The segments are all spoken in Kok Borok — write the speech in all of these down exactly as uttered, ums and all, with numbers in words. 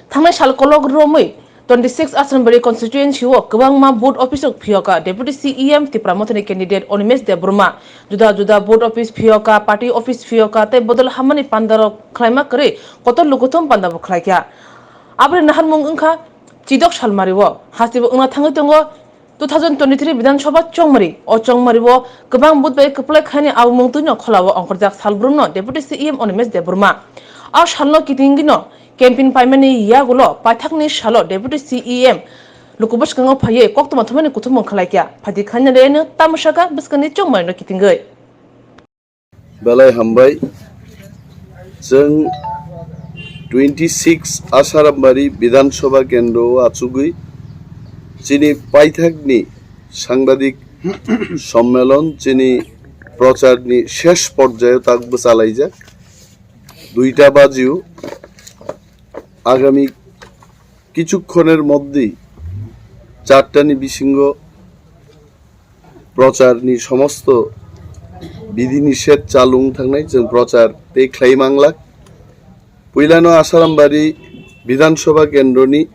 Thangnai sal kolok romwi twenty six Asrambari constituency o kwbangma booth office rok phiyoka Deputy C E M Tipra Mothani candidate Animesh Debbarma. Juda juda booth office phiyoka, party office phiyoka tei bodol hamani pandarok khlaima kwrwi kotor lukuthum panda bo khlaikha. Aboni naharmung wngkha Chidok Salmari o. Hasteo wngna thangwi tongo two thousand twenty three Bidhan Sabha chongmari. O chongmari o kwbang booth bai kwplai khaini abo mungtwino kholao ongkhorjak salbrumno Deputy C E M Animesh Debbarma. A salno kitingino campaign paimani yagulo paithakni salo Deputy C E M luku bwskango phaiwi koktwma thumani kuthumung khlaikha. Phaidi khaina reno tamo saka bwskangni chongmarino kitingwi. Belai hambai. Chwng twenty six Asarambari Bidhan Sabha Kendro o achugwi chini paithakni sangbadik sommelon chini procharni shesh porjayo tak bwchalaijak. Duita bajio agami kichukkhonor moddhei chartani bisingo procharni somosto bidhi nishedh chalu wng thangnai, chwng prochar tei khlai manglak. Puilano Asarambari Bidhan Sabha Kendroni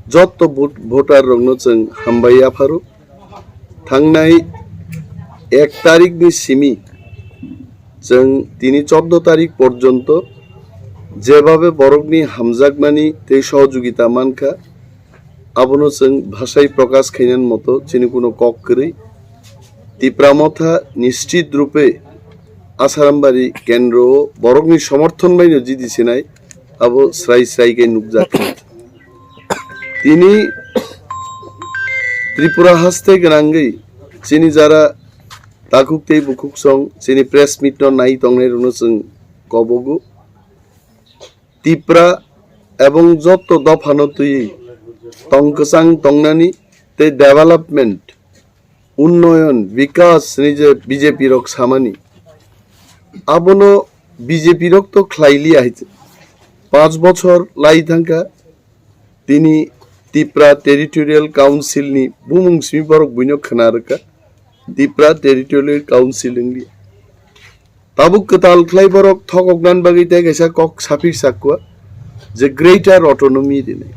jotto vote-, voter rokno chwng hambai yapharo. Thangnai ek tarikni simi chwng tini chordo tarik porjonto jebhabe borokni hamjakmani tei sohojogita mankha, abono chwng bhasai prokash khainani moto chini kuno kok kwrwi. Tipra Motha nishchit rupe Asarambari kendro o borokni somorthon baino jidi sinai abo srai srai khe nukjak kha. Tini Tripura haste gwnangwi chini jara takhuk tei bukhuk song chini press meet no nai tongnai rokno chwng kobogo. Tipra ebong jotto dophano twiwi tong kwchang tongnani tei development, unnoyon, bikas ni je B J P rok samani, abono B J P rok to khlai liya hai. Panch bochor lai thangkha, tini Tipra Territorial Council ni bumung simi borok buino khna rwkha, Tipra Territorial Council wngli. Tabuk kwtal khlai borok thokoknani bagwi tei kaisa kok saphir sakwa je Greater Autonomy rinai.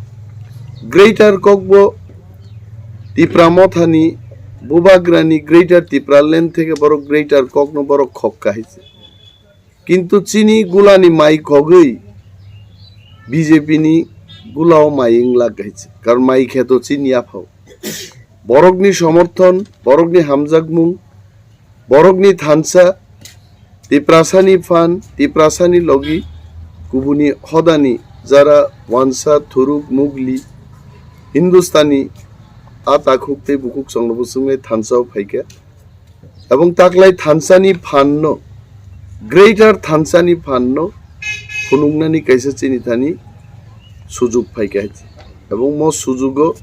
Greater kok bo Tipra Mothani, Bubagrani Greater Tipraland theke borok Greater kokno borok khok kahaise. Kintu chini gulani mai khogwi B J P ni gulao mai wngla kahaise. Karon mai kheto chini yaphao. Borokni somorthon, borokni hamjakmung, borokni thansa, Tiprasani phan, Tiprasani logi, kubuni hodani jara wansa, thuruk, mugli, Hindustani, a takhuk tei bukhuk chwngno bwswngwi thansao phaikha. Ebong taklai thansani phanno, Greater thansani phanno phunuknani kaisa chini thani sujuk phaikha. Ebong mo sujugo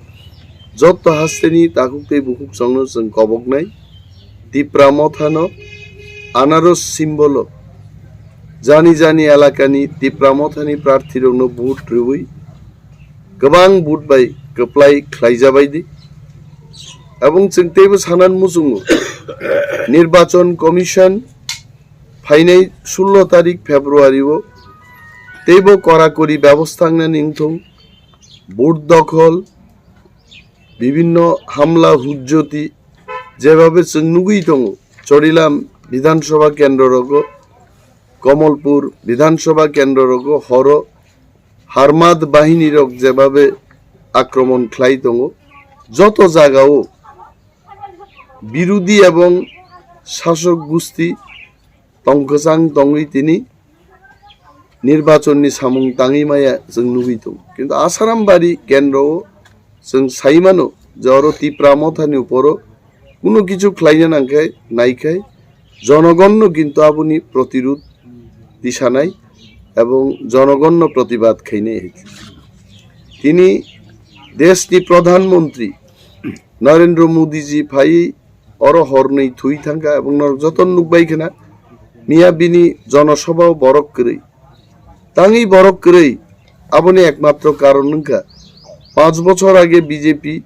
jotto hasteni takhuk tei bukhuk chwngno chwng koboknai. Tipra Mothano anaros symbolo jani jani elakani Tipra Mothani prarthirokno vote rwui kwbang vote bai kwplai khlaijabai di. Ebong chwng teibo sanan muchungo, Nirbachon Commission phainai sullo tarik February o teibo korakori bebosta wngnani wngthung, vote dokhol, bibinno hamla hujjoti jebabe chwng nugwi tongo, Chorilam Bidhan Sabha kendro rogo, Komolpur Bidhan Sabha kendro rogo horo Harmat bahini rok jebabe akromon khlai tongo, joto jagao birudi ebong sasok gusti tongkwchang tongwi tini nirbachonni samung tangwi maya chwng nugwi tongo. Kintu Asarambari kendro o chwng sai mano je oro Tipra Mothani uporo kuno kichu khlaina nangkhai, naikhai, jonogonno kintu aboni protirud tisanai ebong jonogonno protibad khainai hai. Tini deshni Pradhan Mantri Narendra Modi ji phai oro hornwi thwi thangkha ebong norok joto nukbai khna miya bini jonosabha o borok kwrwi. Tangwi borok kwrwi aboni ekmatro karon wngkha panch bochor age B J P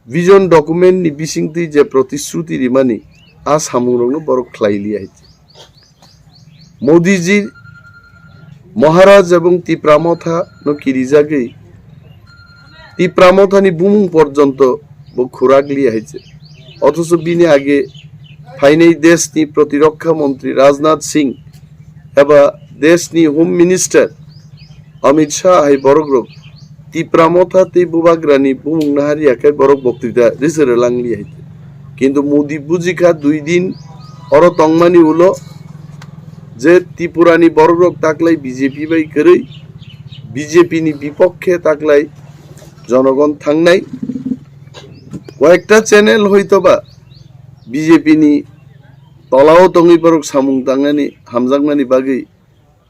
vision document ni bisingtwi je protishruti rimani a samungrokno borok khlai liya hai. Modi ji Maharaj ebong Tipra Motha no kirijagwi Tipra Motha ni bumung porjonto bo khurak liya hai se. Othocho bini age phainai desh ni protirokha montri Rajnath Singh eba desh ni Home Minister Amit Shah hai borok rok Tipra Motha tei Bubagra ni bumung nahari ya khe borok boktwita rijak rwlang liya hai se. Kintu Modi bujikha dui din oro tongmani ulo je Tripura ni borok rok taklai B J P bai kwrwi, B J P ni bipokhe taklai jonogon thangnai. Koyekta channel hoitoba B J P ni tolao tongwi borok samung tangnani hamjakmani bagwi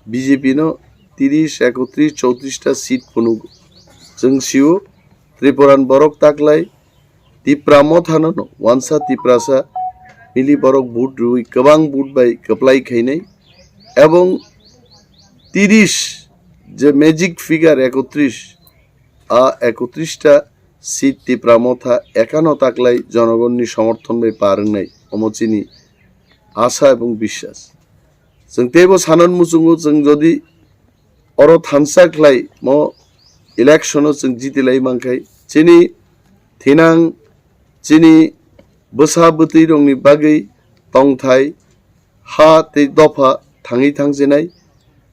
B J P no tiris, ekotris, choutrish ta seat phunugo. Chwng sio Tripuran borok taklai Tipra Mothano no wansa Tiprasa mili borok vote rwi kwbang vote bai kwplai khainai ebong tiris je magic figure ekotris, a ekotris ta seat Tipra Motha ekano taklai jonogonni somorthon bai par wngnai omo chini asa ebong biswas. Chwng teibo sanan muchungo chwng jodi oro thansa khlai mo election o chwng jiti lai mankhai chini thinang chini bwsa bwtwi rokni bagwi tongthai ha tei dopha thangwi thangsinai.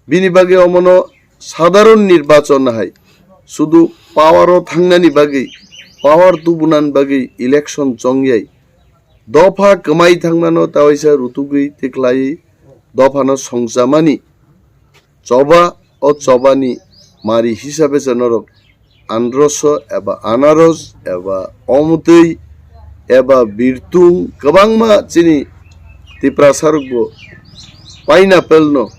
Bini bagwi omono sadharon nirbachon hai sudu power o thangnani bagwi, power tubunani bagwi election chongyai dopha kwmai thangmano tawaisa rutugwi tikhlaiwi dophano songchamani choba o chobani mari hisabe se norok androso eba anaros eba omotwi eba birtung kwbangma chini Tiprasa rokbo pineapple no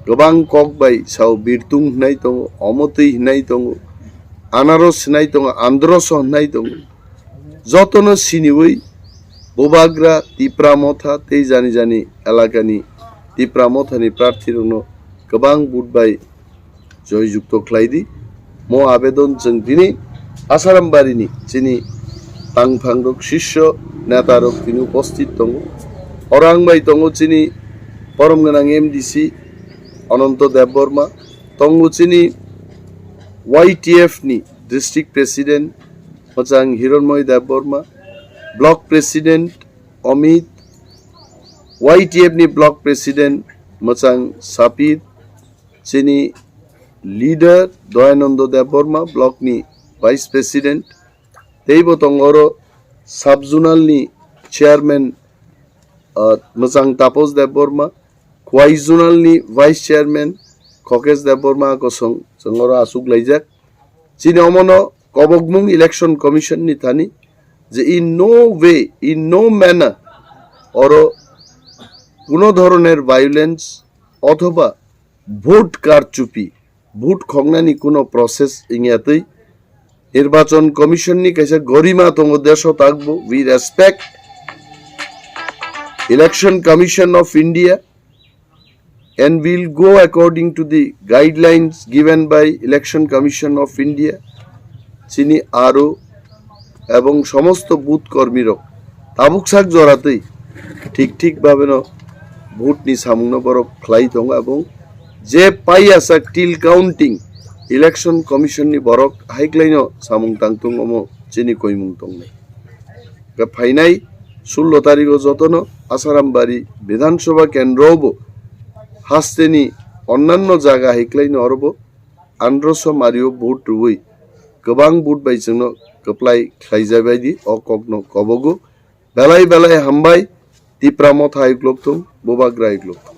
kwbang kok bai sao birtung hinai tongo, omotwi hinai tongo, anaros hinai tongo, androso hinai tongo. Jotono siniwi Bubagra Tipra Motha tei jani jani elakani Tipra Mothani prarthirokno kwbang vote bai joy jukto khlai di. Mo abedon chwng tini Asaram barini chini tangphangrok sisyo netarok tini upasthit tongo. Oro ang bai tongo chini borom gwnang M D C Ananto Debbarma, tongo chini Y T F ni district president mwchang Hironmoy Debbarma, block president Amit, Y T F ni block president mwchang Sapir, chini leader Doyanando Debbarma, block ni vice president, teibo tongo oro sub zonal ni chairman, ah, mwchang Tapos Debbarma, Khwai zonal ni vice chairman Khokesh Debbarma kosong chwng oro achuk laijak. Chini omono kobokmung election commission ni thani je in no way, in no manner oro kuno dhoroner violence othoba vote karchupi, vote khoknani kuno process wngya twi Nirbachon Commission ni kaisa gorima tongo desho takbo. We respect Election Commission of India and will go according to the guidelines given by Election Commission of India. Chini aro ebong somosto booth kormirok tabuk sak joratwi thik thik babeno vote ni samungno borok khlai tongo ebong je paiya sak till counting Election Commission ni borok haiklaino samung tangtung omo chini koimung tongnai. Hwnkhe phainai sullo tarigo jotono Asarambari Bidhan Sabha kendro bo hasteni onnanno jaga haiklaino orobo androso mario vote rwui kwbang vote bai chwngno kwplai khlaijabaidi o kokno kobogo. Belai belai hambai, Tipra Motha hai uklok thung, Bubagra hai uklok thung.